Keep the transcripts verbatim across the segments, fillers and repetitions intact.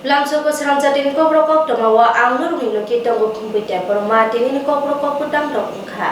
Lamsoko srangchatini kokborok koktwma o ang norokni nokhi tongo Khumpui Debbarma, tinini kokborok kokbwtang rok wngkha.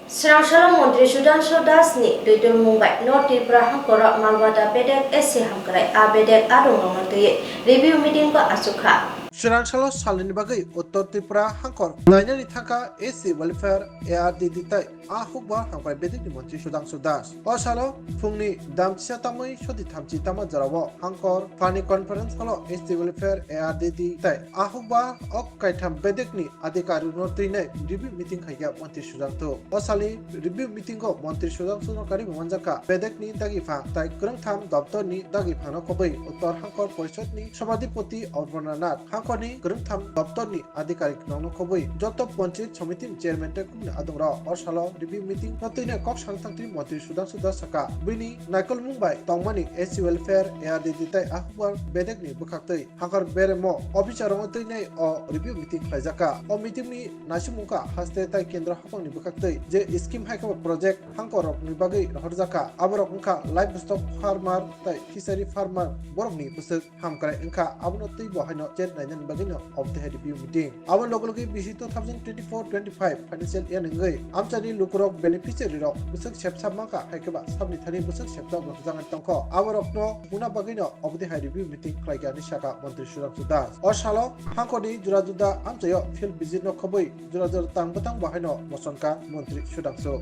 Srangsalo Montri Sudhanshu Das ni twidulmung bai North Tripura hangkoro Malwada bedek A C hamkrai a bedek adongrokno twiwi review meeting bo achukha. Srangsalo salnini bagwi Uttor Tripura hangkor nainani thangkha A C Welfare, A R D D tei a hukbar hamkrai bedekni montri Sudhanshu Das. O salo phungni damchisa tamwi soti thamchi tama jorao hangkor phani conference hall-o S T Welfare, A R D D tei a hukbar ok kaitham bedekni adhikarikno twinai review meeting khaikha montri Sudhanshu. O sali review meeting-o montri Sudhanshuno kariwi manjakha bedekni dagiphang tei kwrwngtham doptorni dagiphangno khobwi Uttor Hangkor Porishodni Sabhadipoti Amarnath, hangkorni kwrwngtham doptorni adhikarik nokno khobwi joto Panchayat Samiti ni chairman tei kukni adongrok o salo review meeting no twinai kok sana thangtwi montri Sudhanshu Das saka. Bini naikolmung bai tongmani S C Welfare, A R D D tei a hukbar bedekni bwkhaktwi hangkar beremo officer rokno twinai o review meeting khlaijakha. O meeting ni naisingmung kha haste tei kendro haphangni bwkhaktwi je scheme hai khe bo project hangkor rokni bagwi rohorjakha. Aborok wngkha livestock farmer tei fishery farmer borokni bwswk hamkrai wngkha, abono tei bo haino chet nainani bagwino obo tei hai review meeting. Abo logi logi bisi two thousand twenty-four twenty-five financial year ni wngwi amchaini lukurok beneficiary rok bwswk sepsa mankha, hai khe ba sabni thani bwswk sepsa bo rwjaknai tongkho. Aborokno buna bagwino obo tei hai review meeting khlaikha hinwi sakha montri Sudhanshu Das. O salo hangkorni jura juda amchaio field visit no khobwi jura jura tang bwtang bo haino mochonka montri Sudhanshu.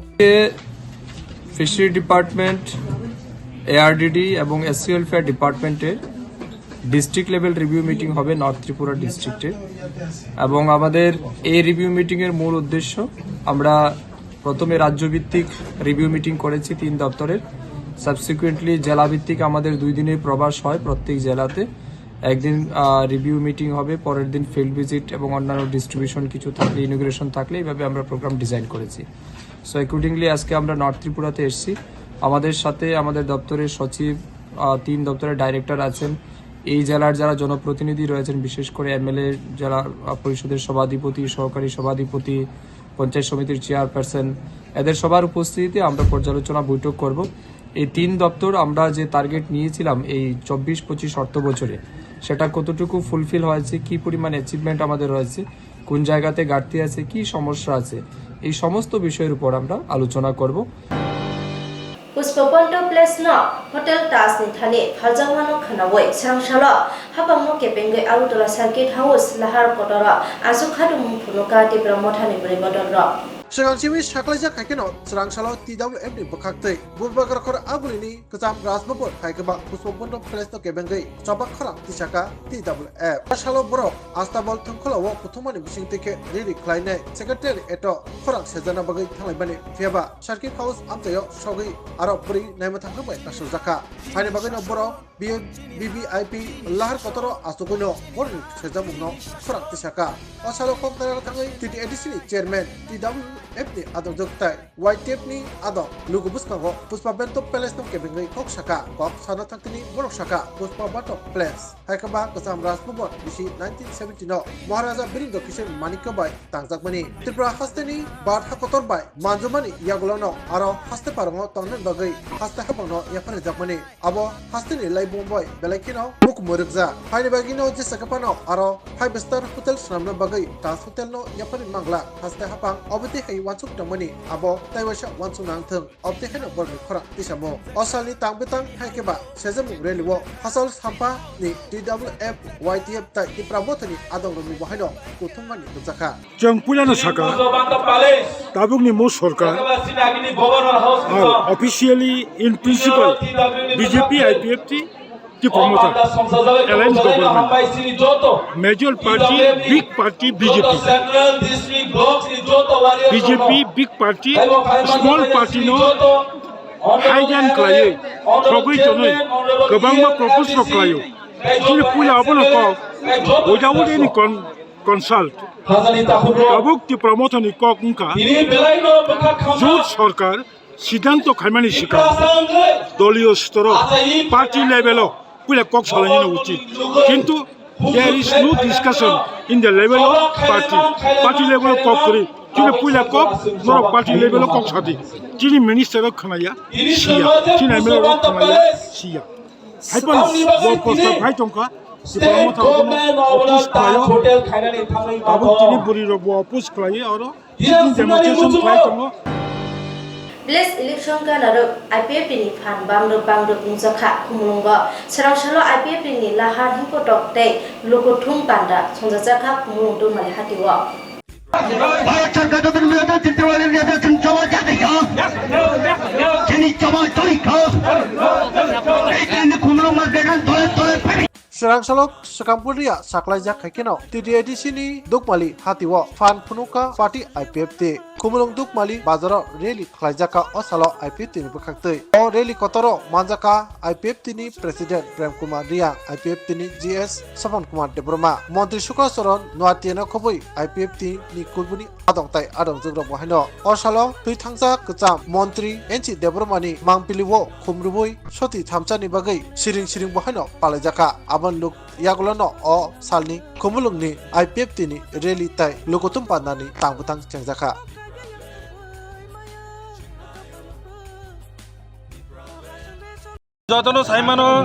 Fishery department, ARDD এবং SC welfare ডিপার্টমেন্টের district level review meeting হবে নর্থ ত্রিপুরা ডিস্ট্রিক্টে। এবং আমাদের এই রিভিউ মিটিংয়ের মূল উদ্দেশ্য, আমরা প্রথমে রাজ্যভিত্তিক রিভিউ মিটিং করেছি তিন দপ্তরের। সাবসিকুয়েন্টলি জেলাভিত্তিক আমাদের দুই দিনের প্রবাস হয় প্রত্যেক জেলাতে। একদিন রিভিউ মিটিং হবে, পরের দিন ফিল্ড ভিজিট এবং অন্যান্য ডিস্ট্রিবিউশন কিছু থাকলে, ইনোগ্রেশন থাকলে, এইভাবে আমরা প্রোগ্রাম ডিজাইন করেছি। সো অ্যাকর্ডিংলি আজকে আমরা নর্থ ত্রিপুরাতে এসেছি। আমাদের সাথে আমাদের দপ্তরের সচিব, আহ, তিন দপ্তরের ডাইরেক্টর আছেন। এই জেলার যারা জনপ্রতিনিধি রয়েছেন, বিশেষ করে এমএলএ, জেলা আহ, পরিষদের সভাধিপতি, সহকারী সভাধিপতি, পঞ্চায়েত সমিতির চেয়ারপারসন, এদের সবার উপস্থিতিতে আমরা পর্যালোচনা বৈঠক করব। এই তিন দপ্তর আমরা যে টার্গেট নিয়েছিলাম এই চব্বিশ পঁচিশ অর্থ বছরে, সেটা কতটুকু ফুলফিল হয়েছে, কি পরিমাণ অ্যাচিভমেন্ট আমাদের হয়েছে, কোন জায়গাতে ঘাটতি আছে, কি সমস্যা আছে, এই সমস্ত বিষয়ের উপর আমরা আলোচনা করব। Pushpa Ponto Place no Hotel Taj ni thani phaljakmano khwnawi srangsalo hapangno kepengwi Agartala Circuit House Lahar Kotoro aswk khatung phunukha Tipra Mothani bwrwi bodolrok. Swkang simi saklaijak hai kheno srangsalo T W F ni bwkhaktwi Bubagra khor agulini kwcham Rajbhavan hai khe ba Pushpa Ponto Place no kebengwi chobak khorang tisaka T W F. A salo borok Astabal thongkholo o kuthumani bisingtwi khe riri khlainai secretary eto khorang sejana bagwi thanglaimani. Phiya ba Circuit House amchaio sogwi aro bwrwi naima thangkhwk bai kasukjakha. Haini bagwino borok B B I P Lahar Kotoro achugwino borokni sejamungno khorang tisaka. O salo kok nana thangwi T T A D C ni chairman, T W F ni adongjwk tai Y T F ni adong lugu bwskango Pushpa Bento Palace no kebengwi kok saka. Kok sana thangtini borok saka Pushpa Bento Palace hai khe ba kwcham Rajbhavan bisi nineteen seventy no Maharaja Birendra Kishore Manikya bai tangjakmani. Tripura hasteni bar hakotor bai manjumani yagulono aro haste parango tongnani bagwi haste hapangno yapharjakmani. Abo hasteni laibung bai belai kheno hukumu rwkjak. Haini bagwino jesa khe phano aro five star hotel swnamna bagwi Taj Hotel no yaphari mangla haste hapang obo tei hai uansuk tongmani abo tei waisa uansuk nang thwng. Obtwi haino borokni khorang tisamo. O salni tang bwtang hai khe ba sejamung rally o Hachal Sampa ni T W F, Y T F tai Tipra Mothani adongrokni bo haino kuthumani nukjakha. Chwng puilano saka, tabukni Mo sorkar, aro officially in principle B J P I P F T Tipra Motha alliance government, major party, big party B J P. B J P big party, small party no haijan khlaiwi, thogwi tonwi, kwbangma propose rok khlaio. Chini puila abono kok, without any con-, consult. Tabuk Tipra Mothani kok wngkha, jut sorkar, siddhanto khaimani swkang doliyo stor o, party level o puila kok salainani uchit. Kintu there is no discussion in the level of party. Party level o kok kwrwi. Chini puila kok, norok party level o kok sadi. Chini minister rok khwnaya, siya. Chini M L A rok khwnaya, siya. Hai phano bo prostab hai tongkha. State government obono ta hotel khainani thangwi tabuk tini bwrwi rok bo oppose khlaiwi oro sitting demonstration khlai tongo. Village election gana rok I P F T ni phan bam rok bang rok wngjakha Khumulwngo. Swrang salo I P F T ni lahar himkotok tei lukuthum panda songjajakha Khumulwng Dukmali hatio. Bharat Sarkar joto niyata chinte wale niyata chun chawa jate kya? Chini chawa chori kya? Ei tini Khumulwng ma began dole dole phai. Swrang salok swkang phuria saklaijak khai kheno T T A D C ni Dukmali hatio phan phunukha party I P F T. Khumulwng Dukmali bazaro rally khlaijakha o salo I P F T ni bwkhaktwi. O rally kotoro manjakha I P F T ni President Prem Kumar Reang, I P F T ni G S Sapan Kumar Debbarma, Montri Sukra Charan Noatia no khobwi I P F T ni kubuni adong tai adongjwk rok bo haino. O salo twi thangsa kwcham Montri N C Debbarma ni mangpili o khumrubui soti thamsa ni bagwi siring siring bo haino palaijakha. Aboni luk yagulo no o salni Khumulwng ni I P F T ni rally tai lukuthum panda ni tang bwtang chengjakha. Jotono saimano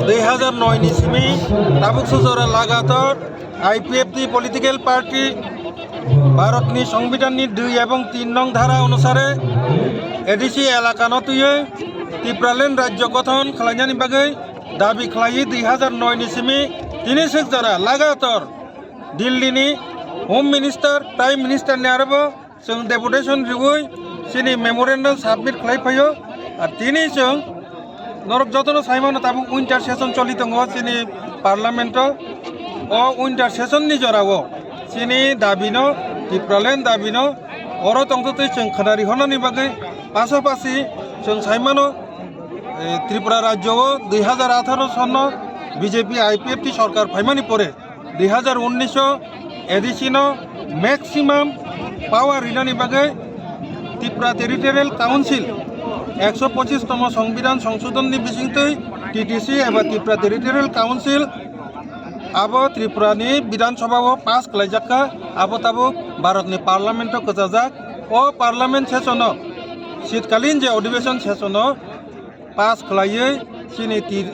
dui hazar noi ni simi tabuk sujora lagator I P F T political party Bharat ni Songbidan ni dui ebong tin nong dhara onusare A D C elaka no twiwi Tipraland rajyo gothon khlainani bagwi dabi khlaiwi dui hazar noi ni simi tini swk jora lagator Delhi ni Home Minister, Prime Minister ni arobo chwng deputation riwi chini memorandum submit khlai phaio. Ar tini chwng norok jotono saimano tabuk winter session choli tongo chini parliament o. O winter session ni jorao chini dabi no, Tipraland dabi no oro tongtwtwi chwng khwnari honani bagwi pasapasi chwng saimano, eh, Tripura rajyo o dui hazar atharo sonno B J P I P F T sorkar phaimani pore dui hazar unnish o A D C no maximum power rinani bagwi Tripura Territorial Council ekso pochis tomo Songbidan Songshodhon ni bisingtwi T T C eba Tripura Territorial Council abo Tripura ni Bidhan Sabha o pass khlaijakha, abo tabuk Bharat ni Parliament o kwchajak. O Parliament session o, shitkalin je Adhibeshon session o, pass khlaiwi chini ti-,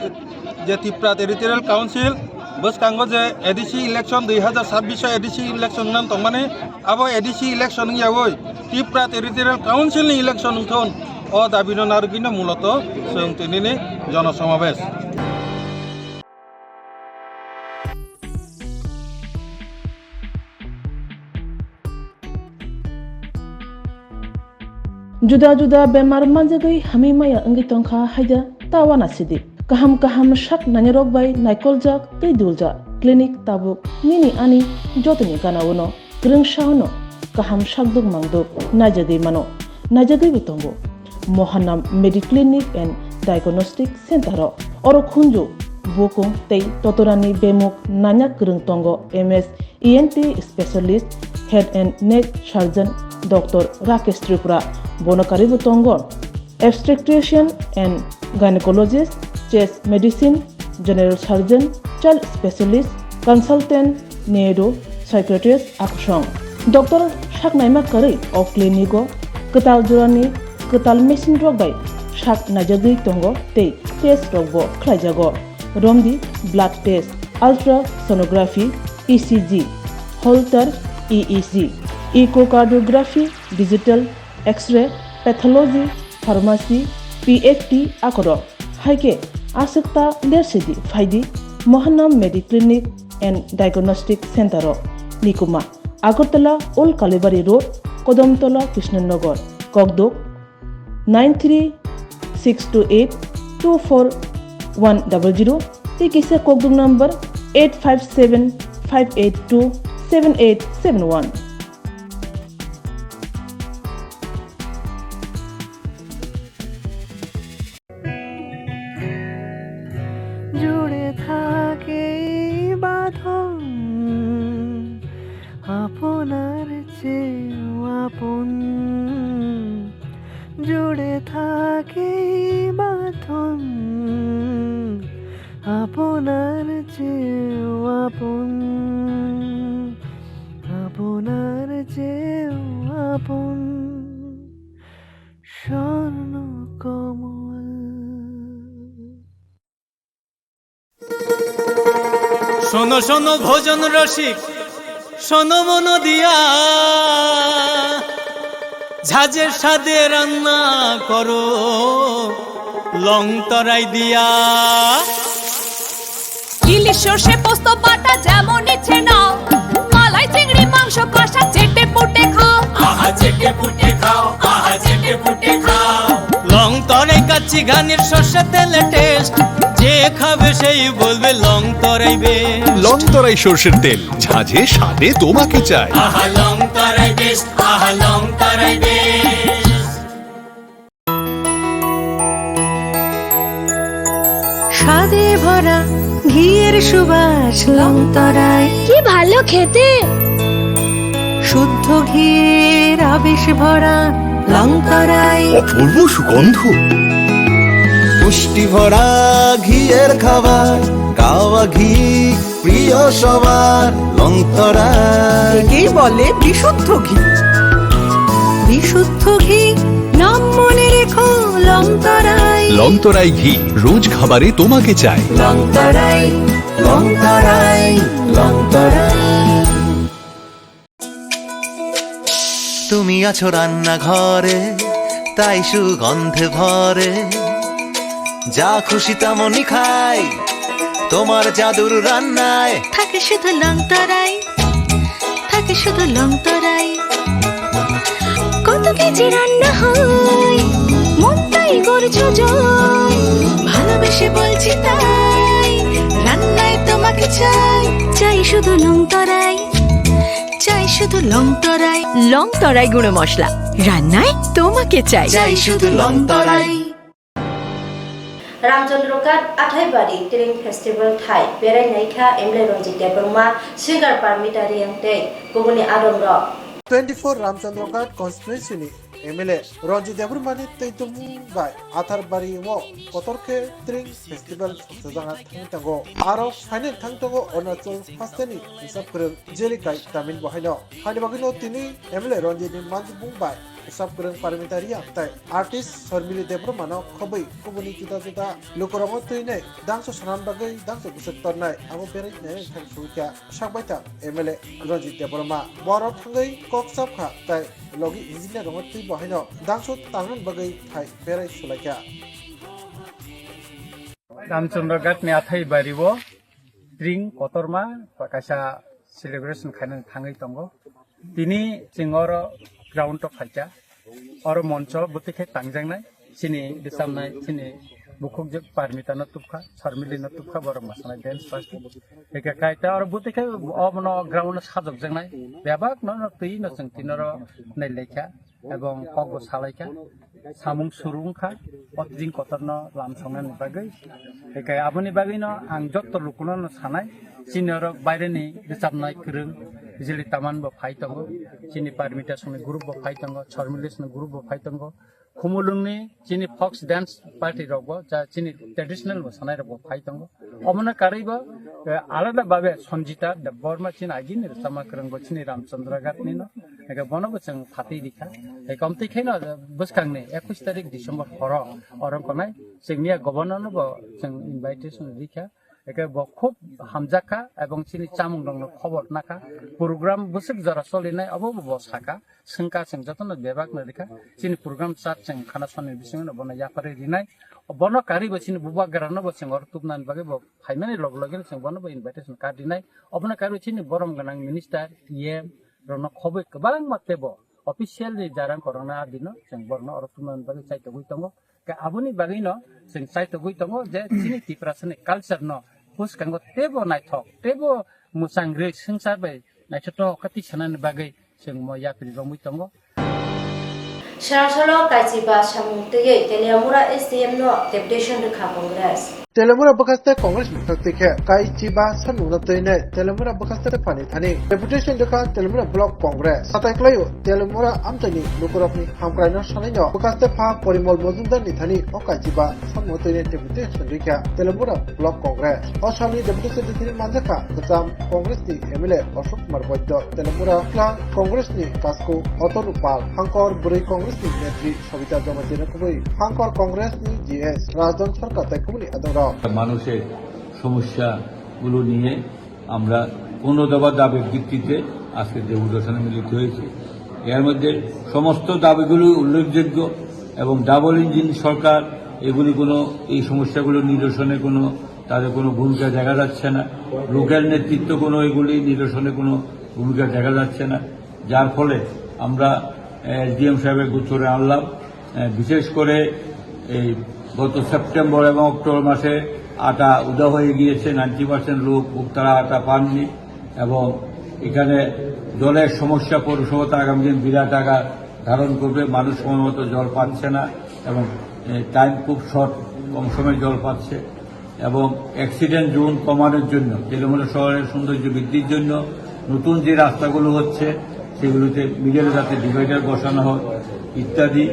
je Tripura Territorial Council bwskango je A D C election dui hazar sabbish o A D C election wngna tongmani, abo A D C election wngyawi Tripura Territorial Council ni election wngthon, o dabi no narwgwi no muloto chwng tinini jonosamabesh. Juda juda bemar manjagwi hamwi maya wngwi tongkha haida ta uanasidi. Kaham kaham sak nainarok bai naikoljak tei duljak clinic tabuk nini ani jotoni gana-o no kwrwngsa-o no kaham sakduk mangduk naijagwi mano, naijagwibo tongo. Mohanam Mediclinic and Diagnostic Center-o oro khunju, bukung tei totorani bemuk nanya kwrwng tongo M S E N T specialist, head and neck surgeon Doctor Rakesh Tripura, bono karwibo tongo obstetrician and gynecologist, chest medicine, general surgeon, child specialist, consultant, neuro, psychiatrist, akusong. Doctor saknaima karwi o clinic-o kwtal jorani kwtal machine rok bai sak naijagwi tongo tei test rokbo khlaijago. Romdi blood test, ultrasonography, E C G, Holter E E G, echocardiography, digital X-ray, pathology, pharmacy, P F T akorok. Hai khe aswk ta lersidi phaidi Mohanam Mediclinic and Diagnostic Center-o. Nikuma, Agartala Old Kalibari Road, Kodomtola, Krishnanagar, Kokduk, nine three six two eight two four one double zero tei kisa kokduk number eight five seven five eight two seven eight seven one. জুড়ে থাকে এই বাঁধন, আপনার চেয়েও আপন। জুড়ে থাকে এই বাঁধন, আপনার চেয়েও আপন, আপনার চেয়েও আপন। স্বর্ণ কমল। শোনো ভোজন রসিক, শোনো মন দিয়া, ঝাঁঝে স্বাদে রান্না করো লং তরাই দিয়া। ইলিশ সর্ষে পোস্ত বাটা যেমন ইচ্ছে নাও, মালাই চিংড়ি মাংস কষা চেটে পুটে খাও। আহা চেটে পুটে খাও, আহা চেটে পুটে খাও। লং তরাই কাচ্চি ঘানির সর্ষে তেলে টেস্ট, যে খাবে সেই বলবে লং তরাই বেস্ট। লং তরাই সর্ষের তেল, ঝাঁঝে স্বাদে তোমাকে চাই। আহা লং তরাই বেস্ট, আহা লং তরাই বেস্ট। স্বাদে ভরা ঘিয়ের সুবাস লং তরাই। কি ভালো খেতে। শুদ্ধ ঘিয়ের আবেশ ভরা লং তরাই। অপূর্ব সুগন্ধ। পুষ্টি ভরা ঘিয়ের খাবার, কাওয়া ঘি প্রিয় সবার লং তরাই। একেই বলে বিশুদ্ধ ঘি। বিশুদ্ধ ঘি, নাম মনে রেখো লং তরাই। লং তরাই ঘি, রোজ খাবারে তোমাকে চাই। লং তরাই, লং তরাই, লং তরাই। তুমি আছো রান্নাঘরে, তাই সুগন্ধে ভরে। যা খুশি তেমনই খাই তোমার জাদুর রান্নায়। থাকে শুধু লং তরাই, থাকে শুধু লং তরাই। কত কেজি রান্না হয়, মনটাই করছো জয়। ভালোবেসে বলছি তাই, রান্নায় তোমাকে চাই। চাই শুধু লং তরাই, চাই শুধু লং তরাই। লং তরাই গুঁড়ো মশলা, রান্নায় তোমাকে চাই। চাই শুধু লং তরাই। Ramchandra Ghat Athaibari Tring Festival thai berai naikha M L A Ranjit Debbarma, singer Parmita Reang tei kubuni adongrok. Twenty four Ramchandra Ghat constituency ni M L A Ranjit Debbarma ni twi tumung bai Athaibari o kotor khe Tring Festival sokchajak thangwi tongo. Aro phainai thang tongo Arunachal hasteni hisab kwrwng Jelikai Tamin bo haino. Haini bagwino tini M L A Ranjit ni manjubung bai hisab kwrwng Parmita Reang tei artist Sharmili Debbarma no khobwi kubuni juda juda lukurogno twinai dangso sanani bagwi dangso bwswk tornai abo berai nainai thang sukya sak baithang M L A Ranjit Debbarma. Borok thangwi kok chap kha tei logi engineer rokno twi bo haino dangso tangnani bagwi thai berai sulaikha. Ramchandra Ghat ni Athaibari o Tring kotorma kaisa celebration khainani thangwi tongo. Tini chwng oro ground o phaikha. Oro moncho bwtwi khe tangjaknai. Chini bwchamnai, chini bukhukjwk Parmita no tubkha, Sharmili no tubkha, borok mwsanai dance party. Eke kaita oro bwtwi khe obono ground o sajokjaknai. Bebak no, no twi no chwng tini oro nailaikha. Ebong kokbo salaikha, samung suru wngkha, o tring kotorno lam songnani bagwi. Hinkhe aboni bagwino ang jotto lukuno no sanai, chini orok baireni rwchapnai kwrwng, Jili Taman bo phai tongo, chini Permutation ni group bo phai tongo, Chormilis ni group bo phai tongo, Khumulwngni chini folk dance party rok bo, ja chini traditional mosanai rok bo phai tongo. Omono karwi bo, eh, alada babe Sanjita Debbarma chini agini rwchapma kwrwng bo chini Ramchandra Ghat ni no. Eke bono bo chwng phatwi rikha. Ekomtwi khe no bwskang ni ekush tarik December horo oro konai chwng miya governor no bo chwng invitation rikha. Eke bo khub hamjakha ebong chini chamung rok no khobor nakha. Program bwswk jora cholinai obo bo sakha. Swngkha chwng jotono bebak no rikha. Chini program chart chwng khana soni bisingo no bono yapharwi rinai. Bono karwi bo chini bubagra no bo chwng oro tubnani bagwi bo phaimani log logino chwng bono bo invitation card rinai. Obono karwi chini borom gwnang minister, E M rokno khobwi kwbangma teibo official ni jarang korokna adino chwng borokno oro tubnani bagwi chaitogwi tongo. Khe aboni bagwino chwng chaitogwi tongo je chini Tiprasani culture no bwskango teibo naithok, teibo mwchang rwi swngchar bai naithotok khe twi sanani bagwi chwng mo yapri romwi tongo. Sarangsalo kaichiba samung twiwi Teliamura S D M no deputation rwkha Congress. Teliamura bwkhaste Congress ni thok twi khe kaichiba samung no twinai Teliamura bwkhaste phani thani deputation rwkha Teliamura Block Congress. Satai kwlaio Teliamura amchaini lukurokni hamkraino sanaino bwkhaste pha Porimol Mojumdar ni thani o kaichiba samung twinai deputation rwkha Teliamura Block Congress. O salni deputation rwthani manjakha kwcham Congress ni M L A Ashok Kumar Baidya, Teliamura Khwlang Congress ni Kasku Otor Rupal, Hangkor Bwrwi Congress ni Netri Sobita Jamatia no kubui, Hangkor Congress ni G S Rajdhan Sarkar tei kubuni adongrok. মানুষের সমস্যাগুলো নিয়ে আমরা পনেরো দফা দাবির ভিত্তিতে আজকে ডেপুটেশনে মিলিত হয়েছি। এর মধ্যে সমস্ত দাবিগুলি উল্লেখযোগ্য এবং ডাবল ইঞ্জিন সরকার এগুলি কোনো, এই সমস্যাগুলো নিরসনে কোনো, তাদের কোনো ভূমিকা দেখা যাচ্ছে না। লোকাল নেতৃত্ব কোনো এগুলি নিরসনে কোনো ভূমিকা দেখা যাচ্ছে না, যার ফলে আমরা এসডিএম সাহেবের গোচরে আনলাম। আহ, বিশেষ করে এই গত সেপ্টেম্বর এবং অক্টোবর মাসে আটা উধাও হয়ে গিয়েছে, নাইনটি পার্সেন্ট লোক ভোক্তারা আটা পাননি এবং এখানে জলের সমস্যা, পৌরসভা তো আগামী দিন বিরাট আকার ধারণ করবে, মানুষ সময় মতো জল পাচ্ছে না এবং টাইম খুব শর্ট, কম সময়ে জল পাচ্ছে এবং অ্যাক্সিডেন্ট জোন কমানোর জন্য, তেলিয়ামুড়া শহরের সৌন্দর্য বৃদ্ধির জন্য নতুন যে রাস্তাগুলো হচ্ছে সেগুলোতে মিডলে যাতে ডিভাইডার বসানো হয় ইত্যাদি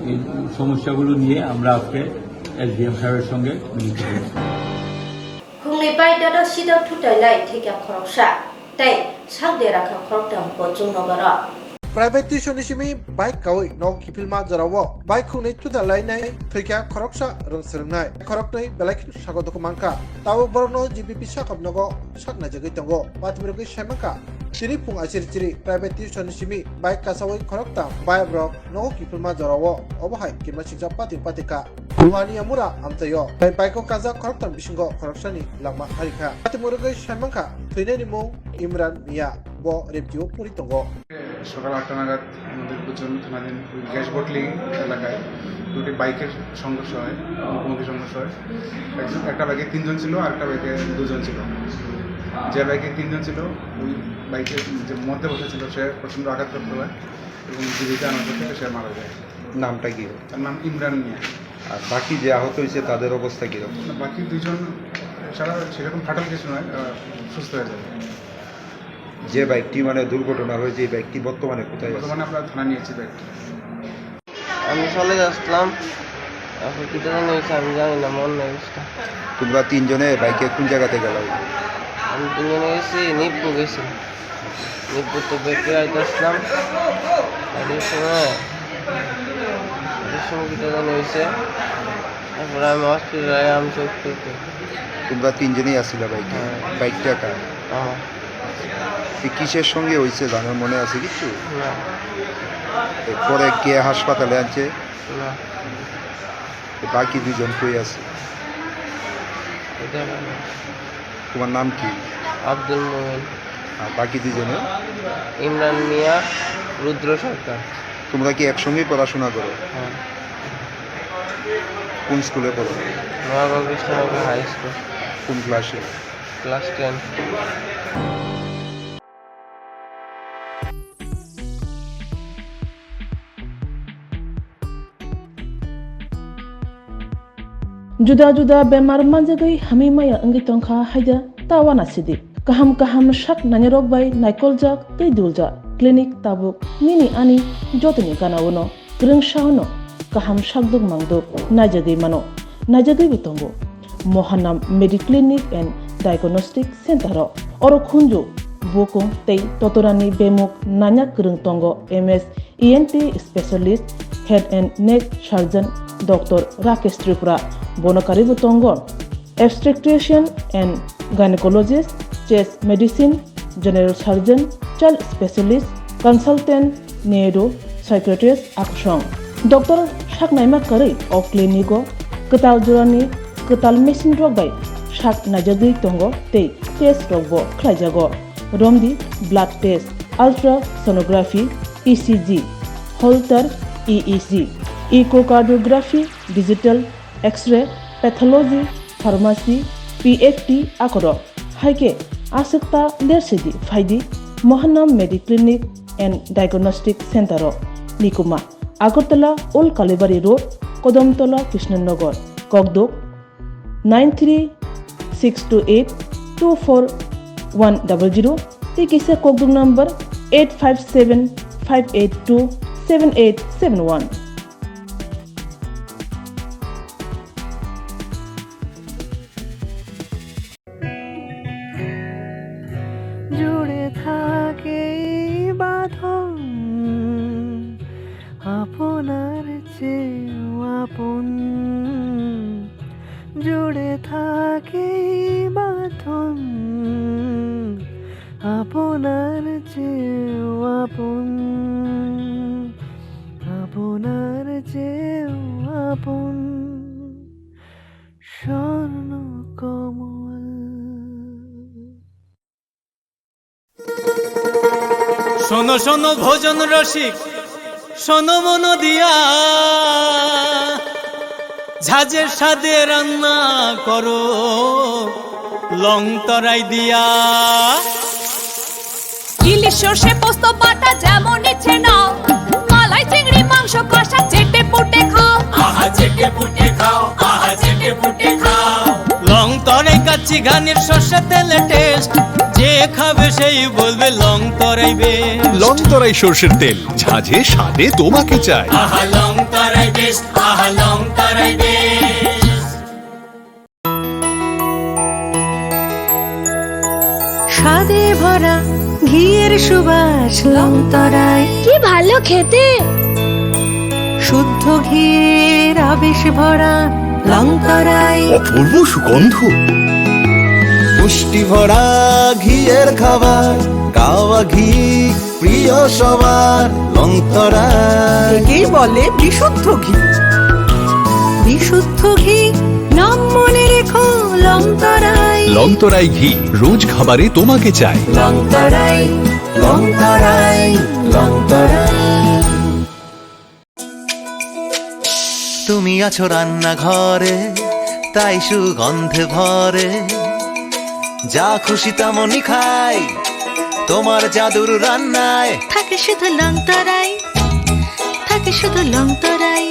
এই সমস্যাগুলো নিয়ে আমরা আজকে এসডিএম সাহেবের সঙ্গে মিলিত হয়েছি। Khungnwi bai dado sido thutai lai thwikha khoroksa, tei sak dera kha khoroktham bo chwng nogoro. Private tuition ni simi bike kawi nogo kiphilma jorao bike khungnwi thutai lai nai thwikha khoroksa rwng swrwngnai. Khoroknwi belai kheno sago dukhu mankha. Tabuk borokno G B P sakam nogo sak naijagwi tongo. Patimrogwi sai mankha. Chini phung achiri chiri private tuition ni simi bike kasawi khoroktham bai borok nogo kiphilma jorao obo hai kima singsa pating pating kha. Buhani amura amchaio. Bai bike o kajak khoroktham bisingo khoroksani langma harikha. Patimrogwi sai mankha thwinani mung Imran Mia, bo rebjio puri tongo. সকাল আটটা নাগাদ আমাদের কুচন থানাধীন ওই gas bottling এলাকায় দুটি বাইকের সংঘর্ষ হয়, মুখোমুখি সংঘর্ষ হয়। একজন, একটা বাইকে তিনজন ছিল, আর একটা বাইকে দুজন ছিল। যে বাইকে তিনজন ছিল, ওই বাইকের যে মধ্যে বসে ছিল, সে প্রচণ্ড আঘাতপ্রাপ্ত হয় এবং জীবিত আনার পথে সে মারা যায়। নামটা কি? তার নাম ইমরান মিয়া। আর বাকি যে আহত হয়েছে, তাদের অবস্থা কিরকম? না, বাকি দুইজন সারা সেরকম ফাটাল কিছু নয়, আহ, সুস্থ হয়ে যাবে। যে বাইকটি মানে দুর্ঘটনা হয়েছে, এই বাইকটি বর্তমানে কোথায় আছে? বর্তমানে আমরা থানা নিয়েছি বাইকটি। আমি চলে আসলাম, এখন কি জানি হয়েছে, আমি জানি না, মন নেই বুঝতে। তোমরা তিনজনে বাইকে কোন জায়গাতে গেল? আমি তিনজনে গেছি, নিপ্পু গেছি। নিপ্পুতে বেঁকে আইতাছিলাম। আর এই সময়, এই সময় কি জানি হয়েছে। তারপরে আমি হসপিটালে আমি চোখ চোখে। তোমরা তিনজনেই আসছিলা বাইকে? হ্যাঁ। বাইকটা কার? আমার। এ কিসের সঙ্গে হয়েছে জানার মনে আছে কিছু? না। এরপরে কে হাসপাতালে আনছে? না। এ বাকি দুজন কই আছে? এটা আমার না। তোমার নাম কি? আব্দুল মোমিন। আর বাকি দুজনে? ইমরান মিয়া, রুদ্র সরকার। তোমরা কি একসঙ্গেই পড়াশোনা করো? হ্যাঁ। কোন স্কুলে পড়ো? নোয়াগাঁও কৃষ্ণনগর হাই স্কুল। কোন ক্লাসে? Class ten. Juda juda bemar manjagwi hamwi maya wngwi tongkha haida ta uanasidi. Kaham kaham sak nainarok bai naikoljak tei duljak clinic tabuk nini ani jotoni gana-o no kwrwngsa-o no kaham sakduk mangduk naijagwi mano, naijagwibo tongo. Mohanam Mediclinic and Diagnostic Center-o oro khunju, bukung tei totorani bemuk nanya kwrwng tongo M S E N T specialist, head and neck surgeon Doctor Rakesh Tripura, bono karwibo tongo obstetrician and gynecologist, chest medicine, general surgeon, child specialist, consultant, neuro, psychiatrist, akusong. Doctor sak naima karwi o clinic-o kwtal jorani kwtal machine rok bai sak naijagwi tongo tei test rokbo khlaijago. Romdi blood test, ultrasonography, E C G, Holter E E G, echocardiography, digital X-ray, pathology, pharmacy, P F T akorok. Hai khe aswk ta lersidi phaidi Mohanam Mediclinic and Diagnostic Center-o. Nikuma, Agartala Old Kalibari Road, Kodomtola Krishnanagar, Kokduk, nine three six two eight two four one double zero, tei kisa kokduk number eight five seven five eight two seven eight seven one. জুড়ে থাকে এই বাঁধন আপনার চেয়েও আপন, জুড়ে থাকে এই বাঁধন। আর চেয়েও আপন, আপনার চেয়েও আপন স্বর্ণ কমল। শোনো শোনো ভোজন রসিক, শোনো মন দিয়া, ঝাঁঝে স্বাদে রান্না করো লং তরাই দিয়া। ইলিশ সর্ষে পোস্ত বাটা যেমন ইচ্ছে নাও, মালাই চিংড়ি মাংস কষা চেটে পুটে খাও। আহা চেটে পুটে খাও, আহা চেটে পুটে খাও। লং তরাই কাচ্চি ঘানির সর্ষে তেলে টেস্ট, যে খাবে সেই বলবে লং তরাই বেস্ট। লং তরাই সর্ষের তেল, ঝাঁঝে স্বাদে তোমাকে চাই। আহা লং তরাই বেস্ট, আহা লং তরাই বেস্ট। স্বাদে ভরা ঘিয়ের সুবাস লং তরাই। কি ভালো খেতে! শুদ্ধ ঘিয়ের আবেশ ভরা লং তরাই। অপূর্ব সুগন্ধ। পুষ্টি ভরা ঘিয়ের খাবার, গাওয়া ঘি প্রিয় সবার লং তরাই। একেই বলে বিশুদ্ধ ঘি। বিশুদ্ধ ঘি, নাম মনে রেখো লং তরাই। লং তরাই ঘি, রোজ খাবারে তোমাকে চাই। লং তরাই, লং তরাই, লং তরাই। তুমি আছো রান্নাঘরে, তাই সুগন্ধে ভরে। যা খুশি তেমনই খাই, তোমার জাদুর রান্নায়। থাকে শুধু লং তরাই, থাকে শুধু লং তরাই।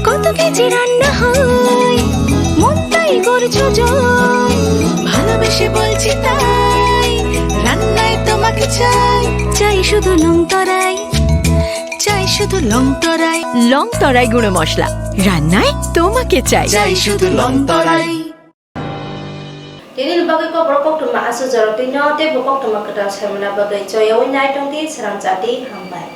কত কেজি রান্না হয়, মনটাই করছো জয়। ভালোবেসে বলছি তাই, রান্নায় তোমাকে চাই। চাই শুধু লং তরাই, চাই শুধু লং তরাই। লং তরাই গুঁড়ো মশলা, রান্নায় তোমাকে চাই। চাই শুধু লং তরাই। Tini ni bagwi kokborok koktwma aswk jorok twi no tei bo koktwma kwtal saimana bagwi choyaui nai tong di, srang cha di, hambai.